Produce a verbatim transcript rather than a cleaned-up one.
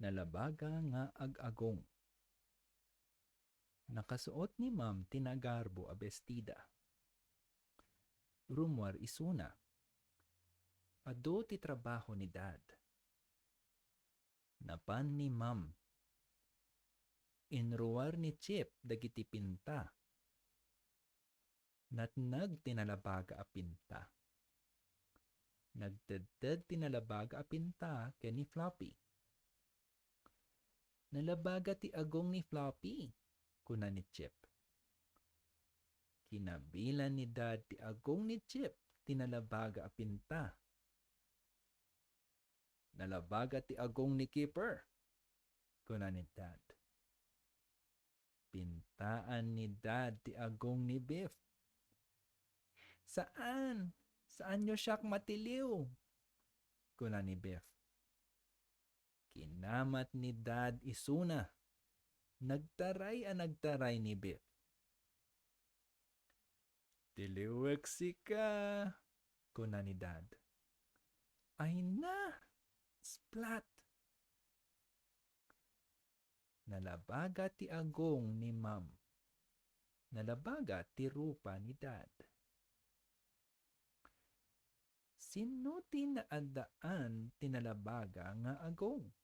Nalabaga nga ag-agong. Nakasuot ni Ma'am ti nagarbo a bestida. Rummuar isuna. Adu ti trabaho ni Dad. Napan ni Ma'am. Inruar ni Chip dagiti pinta. Natnag ti nalabaga a pinta. Nagtedted ti nalabaga a pinta ken ni Floppy. "Nalabaga ti agong ni Floppy," kuna ni Chip. Kinabilan ni Dad ti agong ni Chip ti nalabaga a pinta. "Nalabaga ti agong ni Kipper," kuna ni Dad. Pintaan ni Dad ti agong ni Biff. "Saan, saanyo siak matiliw," kuna ni Biff. Kinamat ni Dad isuna. Nagtaray a nagtaray ni Biff. "Tiliwek sika," kuna ni Dad. Ay na! Splat! Nalabaga ti agong ni Ma'am. Nalabaga ti rupa ni Dad. Sinno ti naadaan ti nalabaga nga agong?